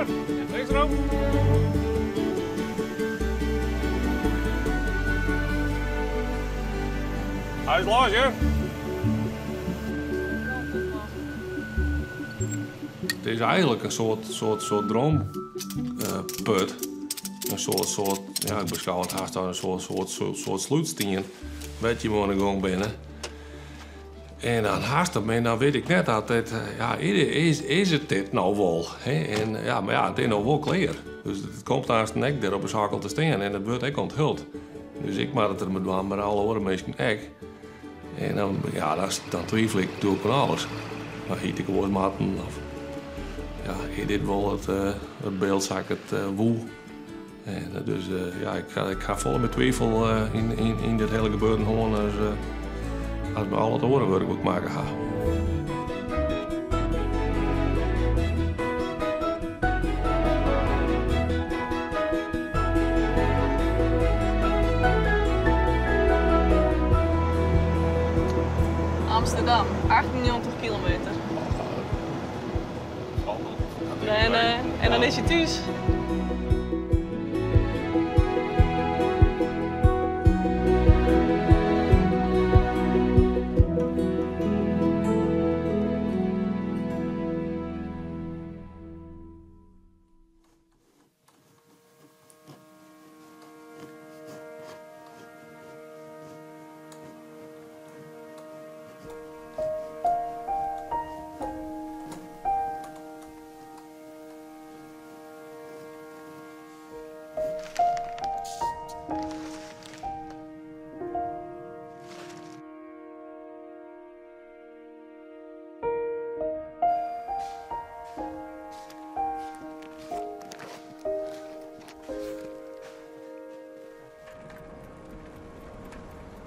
Super, linksrom. Hy is los, hear. It is eigenlik in soart, soart, soart droomput. In soart, soart, ja, ik beskou it hast as in soart, soart, soart, soart slútstien wêr't je oan de gong binne. En dan hast op men, dan wit ik net dat it, ja, is, is it dit no wol? Hè? En, ja, mar ja, it is no wol klear. Dus it komt aanst ek dêr op 'e sokkel te stean en it wurdt ek onthuld. Dus ik moat it der mei dwaan, mar alle oare minsken ek. En dan, ja, dan, dan twifel ik natuerlik fan alles. Dan hie ik oars moatten of ja, is dit wol it, it byld sa't ik it woe? En dus ja, ik ha, ik ha folle mear twifel yn, yn, yn dit hiele gebeuren hân as, as by al it oare wurk wat ik makke ha. Amsterdam, 98 kilometer. En, en dan is hy thús.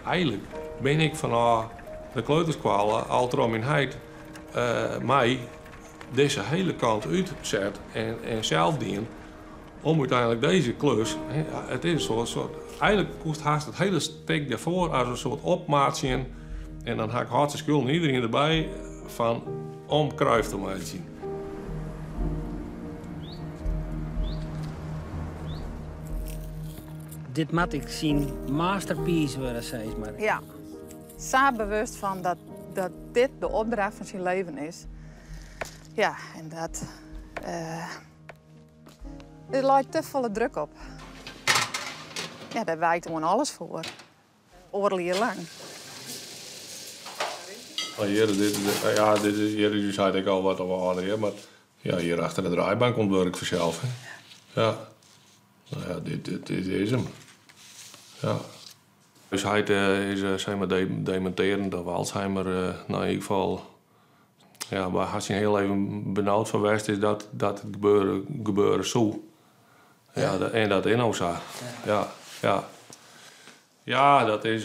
Eigenlik bin ik fanôf de kleuterskoalle al troch myn heit my dizze hiele kant útset en sels dien om úteinlik dizze klus, it is in soart, soart, eigenlik koest hast it hiele stik dêrfoar as in soart opmeitsjen en dan ha ik hartstikke skuld en iedereen derby fan om Cruijff te meitsjen. Dit moat ek syn masterpiece wurde, sis mar. Ja, sa bewust fan dat, dat dit de opdracht fan syn leven is. Ja, en dat. Der leit te folle druk op. Ja, dêr wijkt oan alles foar. Oardel jier lang. Oh, hjir, dit, ja, dit is, hjir is ús heit ek al wat âlder, hear, mar ja, hjir achter de draaibank komt wurk fansels. Hè. Ja. No ja, dit, dit, dit is him. Ja. Us heit is zeg maar dementerend of Alzheimer, no, yn ieder gefal, ja, waar hast syn hiele leven benaud foar west is dat dat it gebeure, gebeure soe. Ja, en dat is no sa. Ja, ja. Ja, dat is,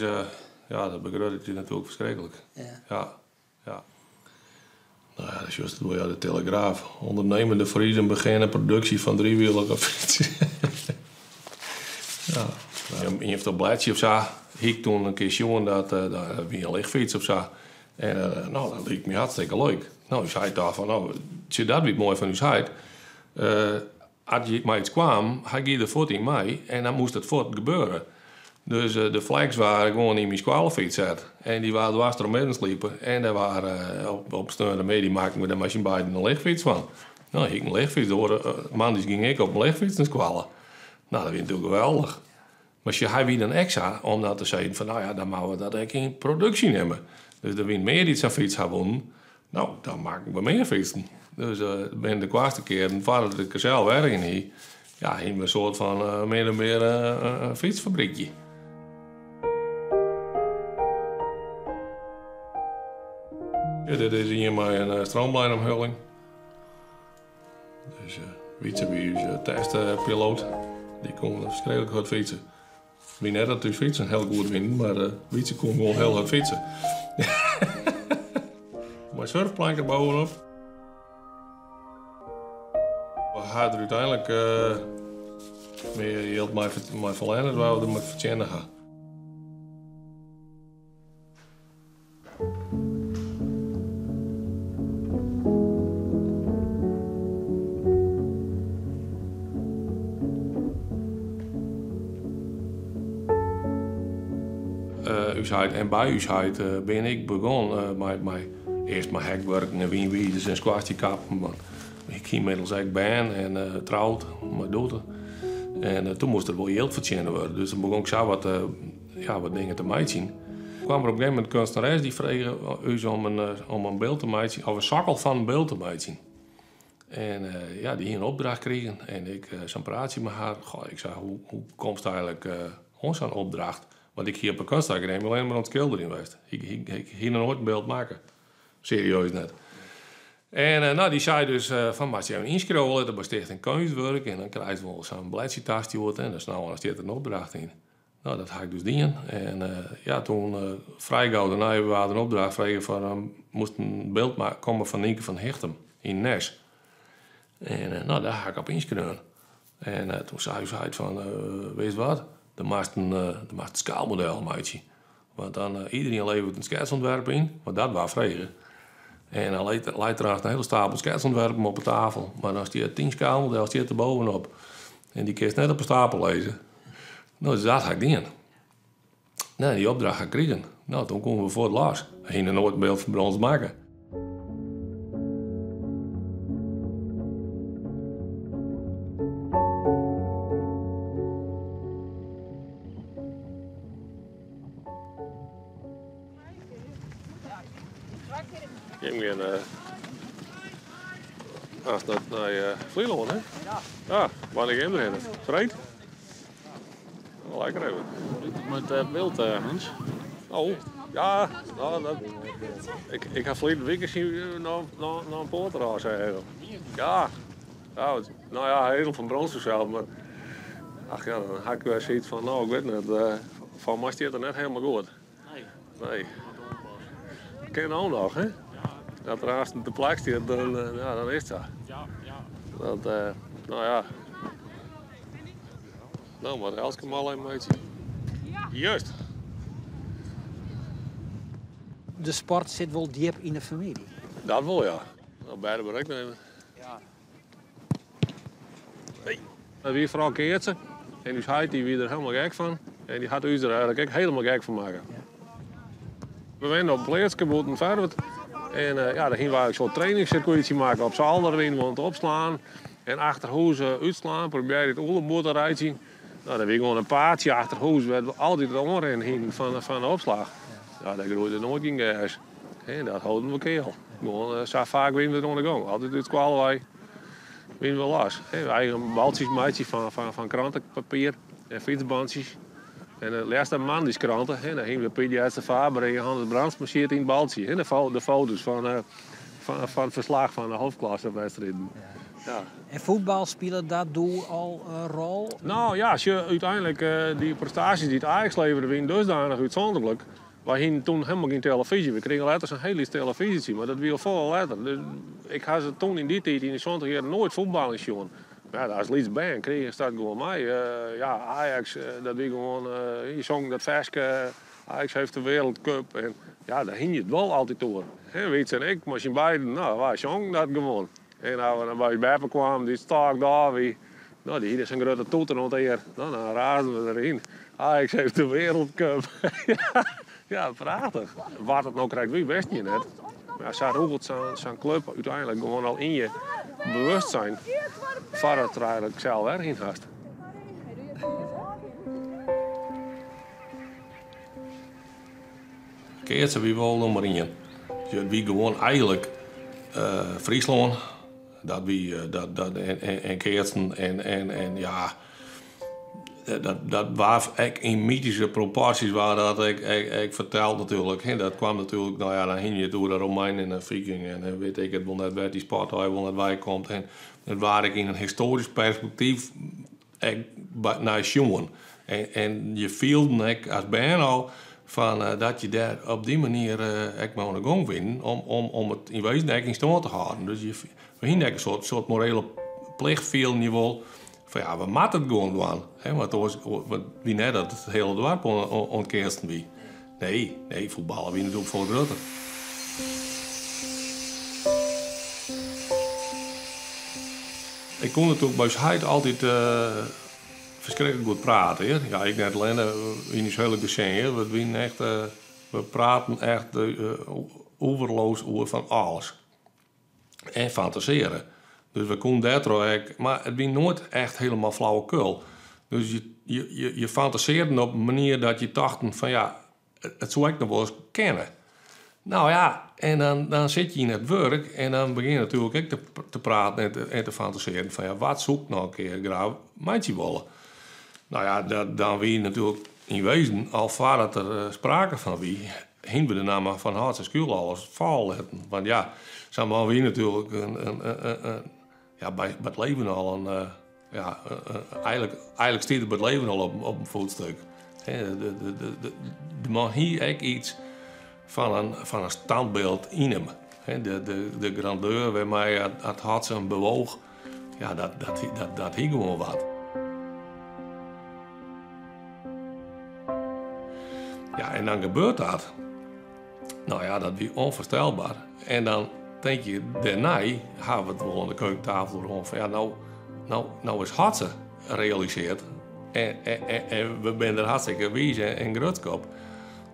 ja, dat begrut je natuerlik ferskriklik. Ja, ja. No ja, dan sjochst it wol, ja, de Telegraaf. Ondernemende Friezen beginnen productie van driewielige fietsen. Ja, ien of oar bledsje of sa, hie ik toen in kear sjoen dat, dat wie in lichtfyts of sa. En no, dat like my hartstikke leuk. No, ús heit tocht fan, no, sjoch, dat wie it moaie fan ús heit. As je mei iets kwamen, hy gie der fuort yn mei en dan moast it fuort gebeure. Dus de flex waard gewoan yn myn skoalfyts set en dy waard dwars troch midden slipe en dêr waard op sneontemiddei makken we der mei syn beiden in lichtfyts fan. No, hie ik in lichtfyts, de oare moandeis gyng ik op in lichtfyts nei skoalle. No, dat wie natuerlik geweldich. Mar sjoch, hy wie dan ek sa om dan te sizzen fan, no ja, dan moatte we dat ek yn produksje nimme. Dus der wiene mear dy't sa'n fyts ha woenen. No, dan makken we mear fytsen. Dus binnen de koartste kearen, foardat ik der sels wer yn hie, ja, hiene we in soart fan mear en mear in fytsfabrykje. Ja, dit is ien mei in stroomlijnomhulling. Dus Wietse wie ús testpiloat. Dy kon ferskriklik hurd fytse. Wie net dat ús fytsen hiel goed wienen, mar Wietse kon gewoan hiel hurd fytse. Mei surfplank der bovenop. We ha der úteinlik mear jild mei ferlern as wat we der mei fertsjinne ha. Ús heit en by ús heit bin ik begûn mei, mei earst mei hekwurken en wynwizers en skoarstienkappen. Want ik hie ynmiddels ek bern en troud mei dochter. En toen moast der wol jild fertsjinne wurde. Dus dan begûn ik sa wat, ja, wat dingen te meitsjen. Kwam der op in gegeven momint in keunstneres dy frege ús om in byld te meitsjen, of in sokkel fan in byld te meitsjen. En ja, dy hie in opdracht krigen en ik sa'n praatsje mei har. Goh, ik sei, hoe komst eigenlik oan sa'n opdracht? Want ik hie op de kunstakademy allinne mar oan it skilderjen west. Ik hie noch noait in byld makke. Serieus net. En nou, dy sei dus fan moatst je even ynskriuwe litte by Stichting Keunstwurk en dan krijst wol sa'n bledsje tastjoerd en dan snel dan stiet der in opdracht yn. Nou, dat ha ik dus dien. En ja, toen frij gau dêrnei waard in opdracht frege foar moast in byld komme fan Nynke fan Hichtum yn Nes. En nou, dêr ha ik op ynskreaun. En toen sei ús heit fan, witst wat, der moatst in, der moatst in skaalmodel meitsje. Want dan iedereen leveret in sketsontwerp yn, want dat waard frege. En dan leit der aanst in hiele stapel sketsontwerpen op de tafel. Mar dan stiet dyn skaalmodel stiet der bovenop. En dy kinst net op 'e stapel lizze. No, dus dat ha ik dien. No, dy opdracht ha ik krigen. No, toen koene we fuort los. We hiene noait in byld fan Brons makke. Jim gean aanst nei Flylân, hè? Ja. Wannear gean jim derhinne? Freed? Lekker even. Mei it byld, Hans? Oh, ja. No, dat, ik ha ferline wike syn noch in poat derôf seagen. Ja. Ja, want, no ja, Hazel fan Brons fansels, mar ach ja, dan ha ik wer sayts fan, no, ik wit net, fan my stiet er net helemaal goed. Nee. Nee. Kin no noch, hè? Dat er aanst te plak stiet, dan, ja, dan is it sa. Ja, ja. Dat, no ja. No, moat Elske mal even meitsje. Juist. De sport sit wol djip yn de famylje. Dat wol, ja. No, beide mar ek nemen. Ja. Hey. Dat wie foaral keatsen. En ús heit die wie der helemaal gek fan. En dy hat ús der eigenlik ek helemaal gek fan makke. We wennen op in pleatske bûten Ferwert. En ja, dêr hiene wy in soart trainingssirkuitsje makke. Op zolder wiene we oan it opslaan. En achter hûs útslaan, probearje it oeleboer te reitsjen. No, dat wie gewoan in paadsje achter hûs wêr't we altyd it oanrinnen hiene fan de opslach. Ja, dêr groeide noait gjin gers. En dat holden we keal. Gewoan sa faak wiene we der oan de gong. Altyd út skoalle wei wiene we los. Hè, eigen baltsjes meitsje fan krantepapier en fytsbantsjes. En de lêste moandeiskrante, hè, dan hiene we Piet Jetze Faber en Johannes Brandsma siet yn it baltsje. Hè, de foto's fan it ferslach fan de hoofdklassewedstriden. Ja. En fuotbal spile dat doe al in rol? No ja, sjoch, úteinlik dy prestaasjes dy't Ajax levere wiene dusdanich útsûnderlik. Wy hiene toen helemaal gjin telefyzje. We krigen letter sa'n hiel lyts telefyzjetsje, mar dat wie al folle letter. Dus ik ha se toen yn dy tiid, yn de 70 jierren, noait fuotbaljen sjoen. Mar ja, as lyts bern krigest dat gewoan mei. Ja, Ajax, dat wie gewoan, je songen dat ferske, Ajax heeft de wereldcup. En ja, dêr hiene je it wol altyd oer. Hè, Wietse en ik, mei syn beiden, no, wy songen dat gewoan. En as we dan by ús beppe kwamen, dy't stôkdôf wie, no, dy hie der sa'n grutte toeter oan it ear. No, dan raasden we deryn. Ajax heeft de wereldcup. Ja, prachtich. Wa't it no krekt wie, wisten je net. Mar ja, sa rûgelt sa'n klup úteinlik gewoan al yn je bewustzijn foardat der eigenlik sels erch yn hast. Keatsen wie wol nûmer ien. It wie gewoan eigenlik Fryslân. Dat wie dat, dat, en keatsen en ja, dat waard ek yn mytyske proporsjes waard dat ek ferteld natuerlik. Hè. Dat kwam natuerlik, no ja, dan hiene je it oer de Romeinen en de Viking en wit ik it wol net wêr't dy sport allegear wol net wei komt. En it waard ek yn in histoarysk perspektyf ek nei sjoen. En je fielden ek as bern al fan dat je dêr op dy manier ek mei oan de gong wienen om it yn wezen ek yn stân te hâlden. Dus we hiene ek in soart morele plicht fielden je wol fan ja, we moatte it gewoan dwaan. Hè, want oars, want wie net dat it hiele doarp oan it keatsen wie. Nee, nee, fuotballen wie natuerlik folle grutter. Ik koe natuerlik by ús heit altyd. Ferskriklik goed prate, hear. Ja, ik net allinne, yn ús hiele gesin, hear. We wienen echt, we praten echt oeverloos oer fan alles. En fantasearje. Dus we koenen dêrtroch ek, mar it wie noait echt helemaal flauwekul. Dus je fantasearden op in manier dat je tochten fan ja, it soe ek noch wolris kinne. Nou ja, en dan sit je yn it wurk en dan begjin je natuerlik ek te praten en te fantasearjen fan ja, wat soe ik noch in kear graach meitsje wolle? Nou ja, dan wie natuerlik yn wezen, al foardat der sprake fan wie, hiene we de namme fan Hotze Schuil al ris falle litten. Want ja, sa'n man wie natuerlik in, ja, by it leven al in, ja, eigenlijk stiet er by it leven al op in voetstuk. Hè, de man hie ek iets fan in standbeeld yn him. Hè, de grandeur wêrmei it Hotze him bewoog, ja, dat hie gewoan wat. Ja, en dan gebeurt dat. Nou ja, dat wie onvoorstelbaar. En dan denk je, dêrnei ha we it wol oan de keukentafel oer fan ja, nou is Hotze realisearre. En we binne der hartstikke wiis en grutsk op.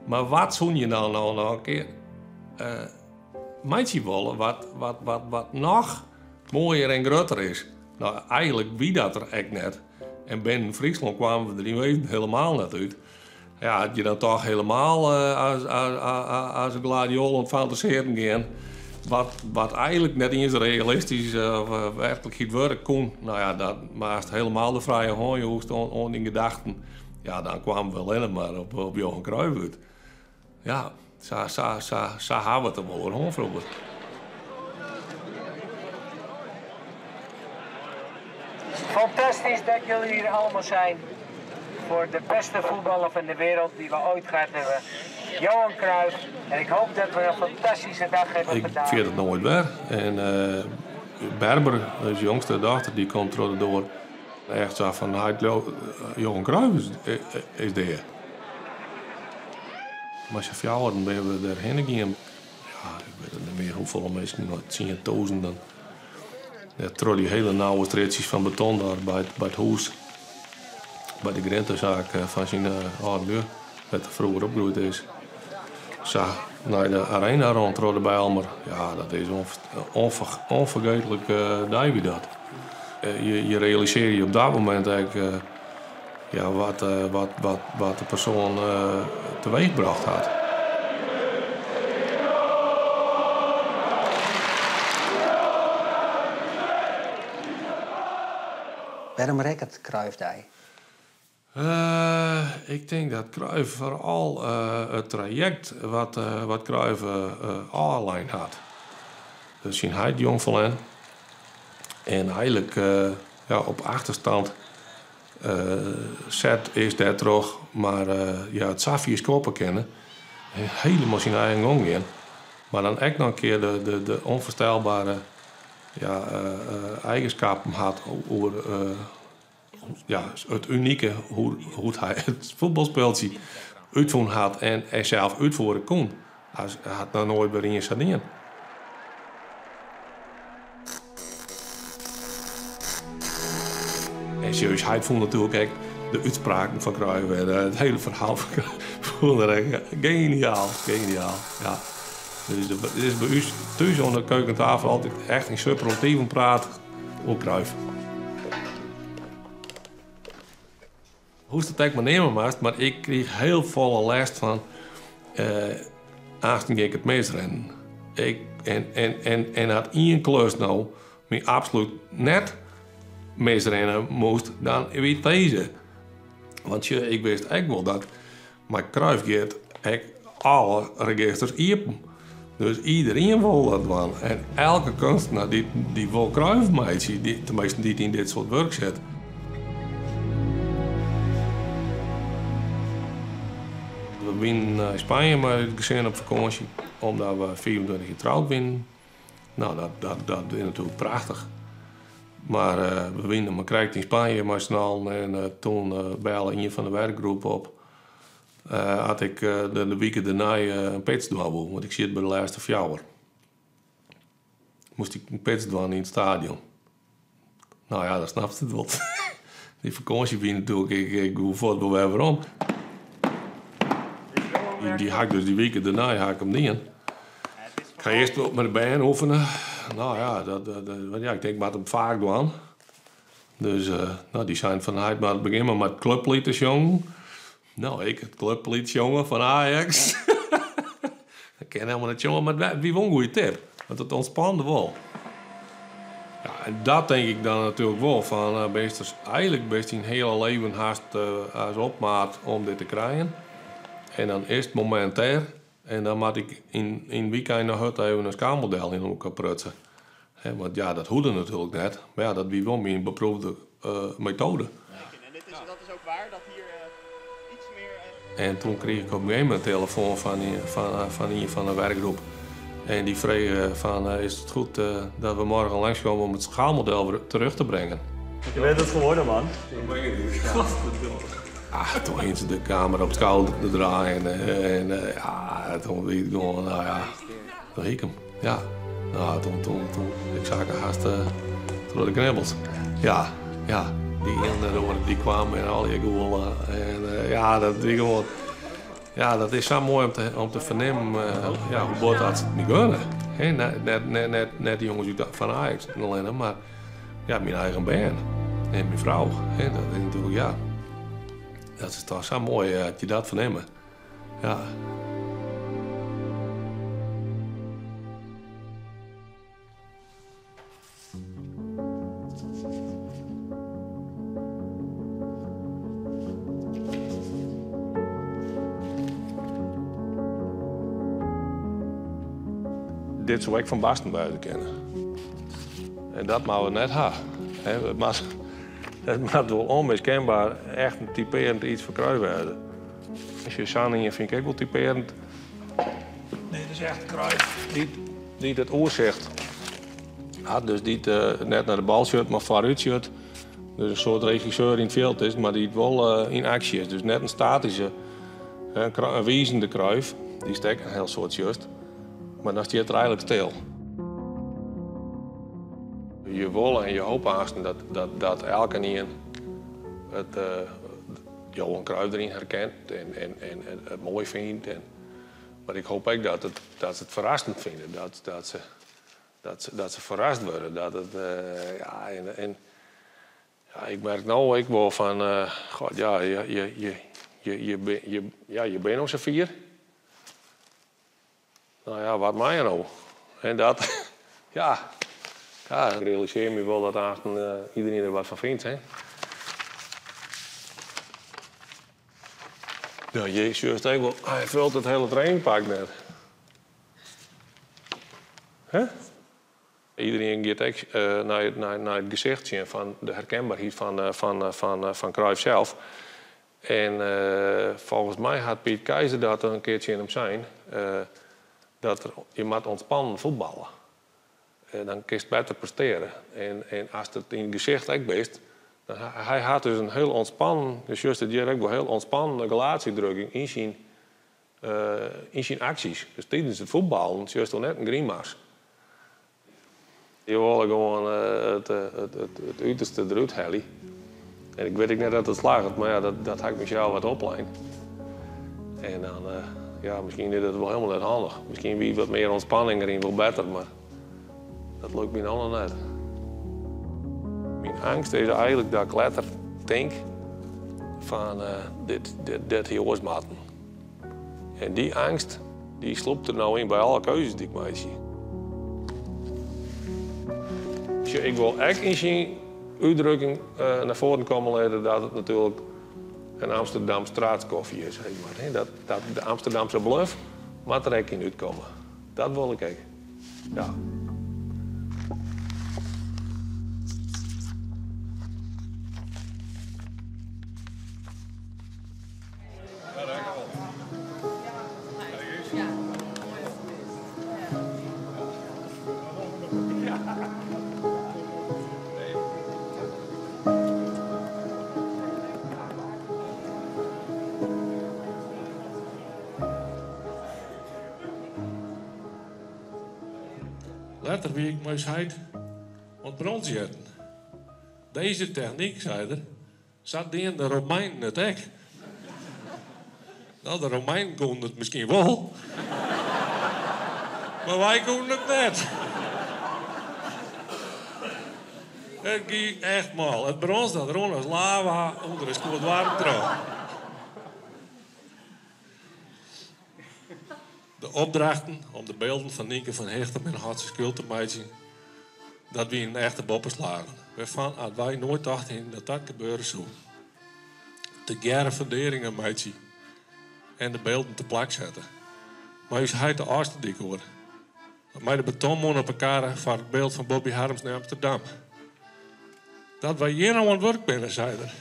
Mar wat soe je dan nou noch in kear meitsje wolle wat noch moaier en grutter is? Nou, eigenlijk wie dat der ek net. En binnen Fryslân kwamen we der yn wezen helemaal net út. Ja, had je dan toch helemaal als een gladiool oan it fantasearjen gean. Wat eigenlijk net eens realistysk of werklikheid wurde koe. Nou ja, dat maast helemaal de frije hân joest oan dyn gedachten. Ja, dan kwamen we allinne mar op Johan Cruijff út. Ja, sa ha we it der wol oer hân froeger. Fantastisch dat jullie hier allemaal zijn voor de beste voetballer van de wereld die we ooit gehad hebben, Johan Cruijff. En ik hoop dat we een fantastische dag hebben Ik vandaag. vergeet het nooit weer. En Berber, de jongste dochter, die komt door de door. Echt zo van, hij Johan Cruijff is daar. Maar ze fjouweren ben we erheen gegaan. Ja, ik weet het niet meer hoeveel mensen, maar tienduizenden. Ja, troch die hele nauwe streetsjes van beton daar bij het huis. Bij de grentenzaak van zijn oude buur, dat er vroeger opgegroeid is. Zo, naar de arena rond, troch de Bijlmer. Ja, dat is onvergetelijk dei wie dat. Je realiseert je op dat moment eigenlijk ja, wat de persoon teweegbracht had. Waarom rekket Cruijff die? Ik denk dat Cruijff vooral het traject wat Cruijff aflijn had. Dus zijn heit jong van hen. En eigenlijk ja, op achterstand zet is daar terug, maar ja, het Safie is kopen kennen. Helemaal zijn eigen gang in. Maar dan ook nog een keer de onvoorstelbare, ja, eigenschappen had over ja, het unieke hoe hij het voetbalspeeltje uitvoeren had en zelf uitvoeren kon. Hij had nog nooit bij in Sardinië. En serieus, hij vond natuurlijk ook de uitspraken van Cruijff en het hele verhaal van Cruijff. Vond ik echt geniaal, geniaal. Ja. Dus het is bij ons thuis aan de keukentafel altijd echt in superlatieven praat over Cruijff. Hoe is het eigenlijk maar nemen moest, maar ik kreeg heel volle last van achtsten ging ik het misrennen. En had één klus nou, me absoluut net misrennen moest, dan wie deze. Want ik wist echt wel dat mijn Cruijff gaat echt alle registers iepen. Dus iedereen wil dat wel. En elke kunstenaar die wil Cruijff maken, tenminste die in dit soort werk zit. We winnen in Spanje met het gezin op vakantie, omdat we 24 jaar getrouwd winnen. Nou, dat is natuurlijk prachtig. Maar we winnen maar krijgt in Spanje maar snel en toen belde een van de werkgroep op. Had ik de week daarna een pits doen wou, want ik zit bij de laatste fjouwer. Moest ik een pits doen in het stadion. Nou ja, dat snapte het wel. Dy fakânsje wie natuerlik, ik, ik woe fuort wol wer werom. Dy ha ik dus dy wike dêrnei ha ik him dien. Ik ha earst mei de bern oefene. No ja, dat, dat, want ja, ik tink, ik moat him faak dwaan. Dus no, dy seinen fan heit moat begjinne mei it klupliet te sjongen. No, ik it klupliet sjongen fan Ajax. Ik kin helemaal net sjonge, mar it wie wol in goede tip. Want it ûntspande wol. Ja, en dat tink ik dan natuerlik wol. Fan, uh, bist dus, eigentlik bist dyn hiele leven hast as opmaat om dit te krijen. En dan is it momint dêr. En dan moat ik yn in wykein noch hurd even in skaalmodel yn elkoar prutse. Hè, want ja, dat hoede natuerlik net. Mar ja, dat wie wol myn beproefde metoade. En dit is, dat is ook waar, dat hier iets meer... En toen krige ik op in gegeven momint in telefoan fan ien fan de werkgroep. En dy frege fan, is it goed dat we morgen langskomme om it schaalmodel weer terug te brengen? Je bent het geworden, man. Ah, toen hiene se de kamera op it skouder te draaien en ja, toen wie it gewoan, no ja, toen hie ik him. Ja, no, toen, toen, toen, ik sakke hast troch de knibbels. Ja, ja, dy ien en de oare dy kwam en allegear gûle. En ja, dat wie gewoan, ja, dat is sa moai om te fernimmen, ja, hoe bot dat se it my gunne. Hè, net, net, net, net, net de jonges út fan Ajax allinne, mar ja, myn eigen bern en myn frou. Hè, dat is natuerlik, ja, dat is toch sa moai dat je dat fernimme. Ja. Dit soe ek Van Basten wêze kinne. En dat moatte we net ha. Het moat, het moat wol onmiskenbaar echt in typearjend iets foar Cruijff wêze. Sa'n ien fyn ik ek wol typearjend. Nee, it is echt Cruijff dy't it oersicht hat. Dus dy't net nei de bal sjocht, mar foarút sjocht. Dus in soart regisseur yn it fjild is, mar dy't wol yn aksje is. Dus net in statyske, in wizende Cruijff. Dy is ek in hiel soad sjochst. Mar dan stiet er eigentlik stil. Je wolle en je hope aansten dat elkenien it Johan Cruijff deryn herkent en it moai fynt. Mar ik hoop ek dat se it ferrassend fine. Dat se ferrast wurde. Dat it, ja, en, ja, ik merk no ek wol fan, God, ja, ja, je binne no safier. No ja, wat mei je no? En dat, ja, ja, ik realisearje my wol dat aansten iedereen der wat fan fynt. Hè? Ja, je sjochst ek wol, hy fult it hiele trainingpak net. Hè? Iedereen giet ek nei it gesicht sjen fan de herkenbaarheid fan Cruijff sels. En folgens my hat Piet Keizer dat in kear tsjin him sein, dat je moat ûntspannen fuotballe. En dan kinst better prestearje. En ast it yn it gesicht ek bist, dan hy hat dus in hiel ûntspannen, dus sjochst it hjir ek wol, hiel ûntspannende gelaatsútdrukking yn syn aksjes. Dus tidens it fuotballen sjochst al net in grimas. Je wolle gewoan it uterste derút helje. En ik wit ek net dat it slagget, mar ja, dat ha ik mysels wat oplein. En dan, ja, miskien is dat wol hielendal net handich. Miskien wie wat mear ûntspanning deryn wol better, mar dat lukt my no noch net. Myn eangst is eigentlik dat ik letter tink fan dit hie oars moatten. En dy eangst dy slûpt der no yn by alle keuzes dy't ik meitsje. Sjoch, ik wol ek yn syn útdrukking nei foaren komme litte dat it natuerlik in Amsterdam straatskoffie is. Zeg maar, hè. Dat de Amsterdamse bluff moat der ek yn útkomme. Dat wol ik ek. Ja. Letter wie ik mei ús heit oan it bronsjetten. Deze technyk, sei er, Sa dienen de Romeinen it ek. No, de Romeinen koenen it miskien wol, mar wy koenen it net. It gie echt mâl. It brons dat rûn as lava ûnder de skuordoarren troch. De opdrachten om de bylden fan Nynke fan Hichtum en Hotze Schuil te meitsjen, dat wienen echte boppeslagen, wêrfan at wy noait tocht hienen dat dat gebeure soe. Tegearre fundearringen meitsje en de bylden te plak sette. Mei ús heit de Ofslútdyk oer. Mei de betonmûne op 'e karre foar it byld fan Bobby Harms nei Amsterdam. Dat wy hjir no oan it wurk binne, sei er.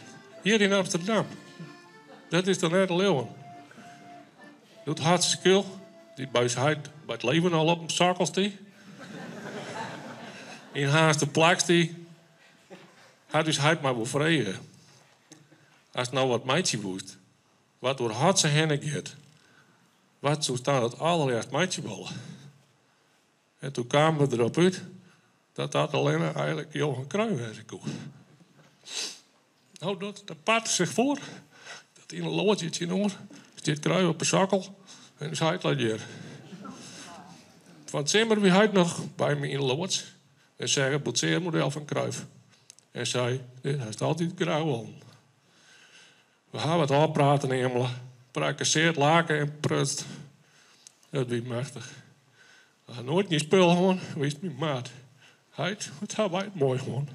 Hjir yn Amsterdam. Dat is toch net te leauwen. Doe't Hotze Schuil, dy't by ús heit by it leven al op in sokkel stie, yn Harns te plak stie, hat ús heit my wol frege, Ast no wat meitsje woest, wat oer Hotze hinne giet, wat soest dan it alderleafst meitsje wolle? En toen kamen we derop út dat dat allinne eigenlik Johan Cruijff wêze koe. No docht it aparte sich foar dat yn 'e loads hjir tsjinoer stiet Cruijff op 'e sokkel en ús heit leit hjir. Fan 't simmer wie heit noch by my yn 'e loads en seach it boetsearmodel fan Cruijff en sei, Dit hast altyd graach wollen. We ha wat ôfpraten eamele, prakkeseard, lake en prutst. It wie machtich. We ha noait gjin spul hân, wist myn maat. Heit, wat ha wy it moai hân.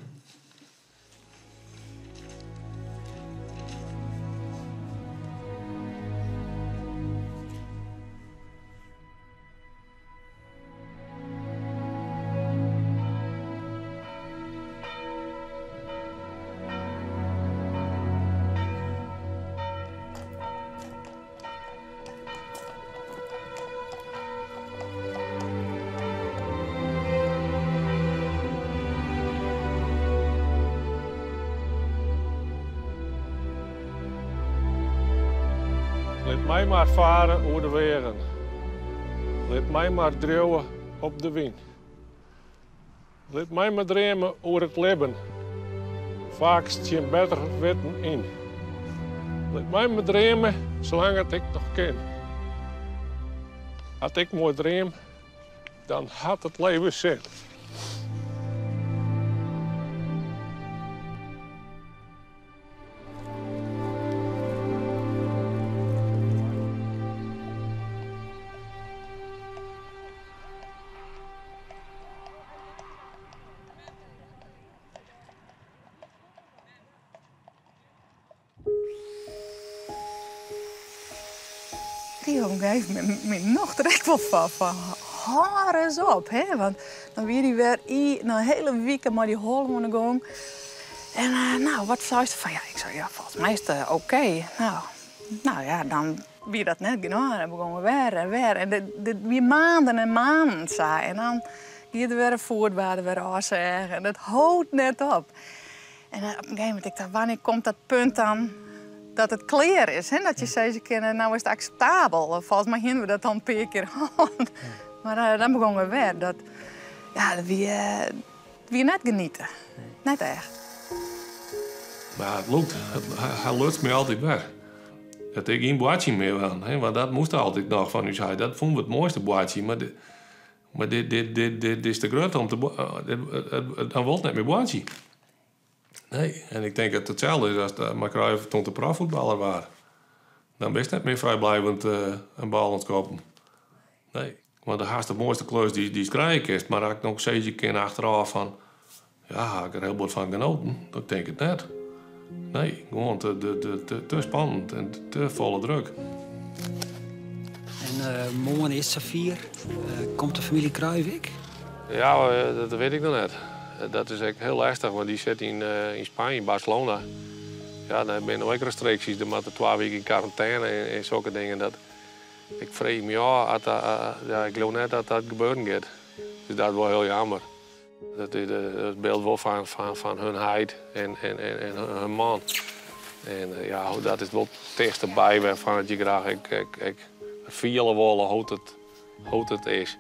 Lit my mar fare oer de weagen. Lit my mar driuwe op de wyn. Lit my mar dreame oer it libben, faaks tsjin better witten yn. Lit my mar dreame salang 't ik noch kin. At ik moai dream, dan hat it leven sin. Dy op in gegeven momint myn nocht der ek wol fan, fan hâld ris op, hè? Want dan wie dy wer in hiele wike mei dy holle oan de gong. En no, wat seist derfan? Ja, ik sei, ja, folgens my is it oké. No, no ja, dan wie dat net genôch. Dan begûn we wer en wer. En dit wie maanden en maanden sa. En dan gie der wer in foet, waard der wer ôfseage. En dat hold net op. En op in gegeven momint, ik tocht, wannear komt dat punt dan dat it klear is? Hè? Dat je sizze kinne, no is it akseptabel. Folgens my hiene we dat al in pear kear hân. Mar dan begûn we wer. Dat, ja, dat wie net geniete. Net echt. Mar it lûkt, hy luts my altyd wer. Dat ik gjin boatsje mear wan, hè, want dat moast altyd noch fan ús heit. Dat fûnen we it moaiste boatsje, mar mar dit, dit, dit, dit is te grut om te dan wol it net mear boatsje. Nee, en ik tink dat it itselde is as mei Cruijff toen er proffuotballer waard. Dan bist net mear frijbliuwend in bal oan it skoppen. Nee, want dan hast de moaiste klus dy'tst krije kinst. Mar as ik no sizze kin achterôf fan, ja, ha ik der hiel bot fan genoten? Dan tink ik it net. Nee, gewoan te spannend en te folle druk. En moarn is it safier. Komt de famylje Cruijff ek? Ja, dat wit ik noch net. Dat is ek hiel lestich, want dy sit yn Spanje, Barcelona. Ja, dêr binne no ek restriksjes. Der moatte twa wiken yn karantêne en sokke dingen. Dat, ik freegje my ôf, at, ja, ik leau net dat dat gebeuren giet. Dus dat is wol hiel jammer. Dat is it byld wol fan hun heit en hun man. En ja, dat is wol it tichtste by wêrfan it je graach ek fiele wolle hoe't it is.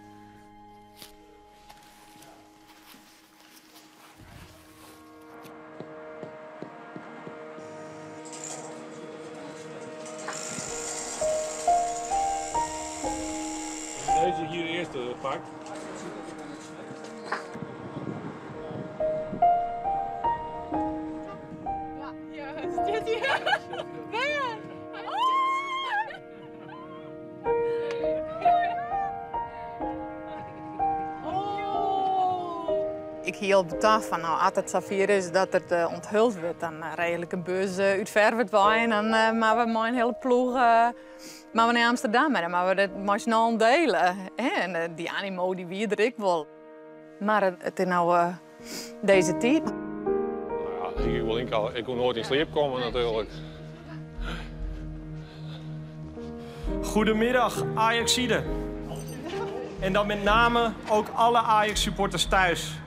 pakt. Ik hie al betocht fan, no, as it safier is dat it onthuld wurdt, dan regel ik in bus út Ferwert wei en dan moatte we mei in hiele ploech moatte we nei Amsterdam en dan moatte we dit mei syn allen dele. En dy animo dy wie der ek wol. Mar it is no dizze tiid. No ja, ik wol ik koe noait yn sliep komme natuerlik. Goedemiddag Ajacieden. En dan met name ook alle Ajax-supporters thuis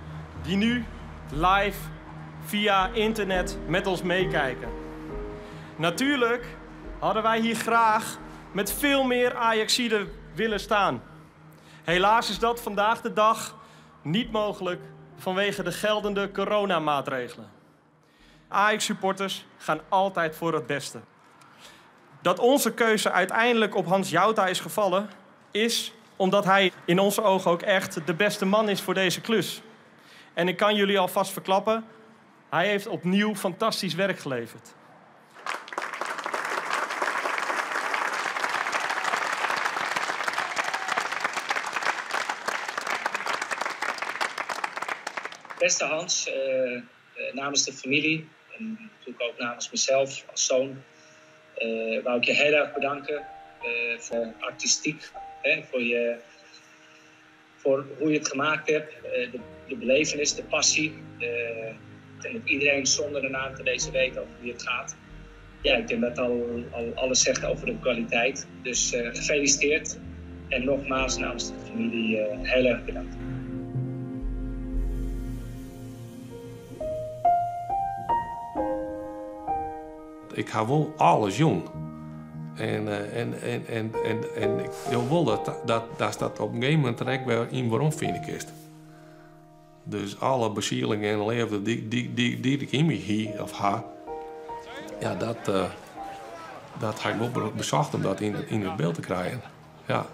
die nu live via internet met ons meekijken. Natuurlijk hadden wij hier graag met veel meer Ajacieden willen staan. Helaas is dat vandaag de dag niet mogelijk vanwege de geldende coronamaatregelen. Ajax-supporters gaan altijd voor het beste. Dat onze keuze uiteindelijk op Hans Jouta is gevallen, is omdat hij in onze ogen ook echt de beste man is voor deze klus. En ik kan jullie alvast verklappen, hij heeft opnieuw fantastisch werk geleverd. Beste Hans, namens de familie en natuurlijk ook namens mezelf als zoon, wou ik je heel erg bedanken voor artistiek, hè, voor hoe je het gemaakt hebt, de belevenis, de passie. En dat iedereen zonder de naam te lezen weet over wie het gaat. Ja, ik denk dat al alles zegt over de kwaliteit. Dus gefeliciteerd en nogmaals namens de familie heel erg bedankt. Ik ha wol alles jong. En ik wil wol dat dat op in gegeven momint der wer yn weromfine kinst. Dus alle besieling en leafde dy't ik yn my hie of ha, ja, dat ha ik wol besocht om dat yn it byld te krijen. Ja.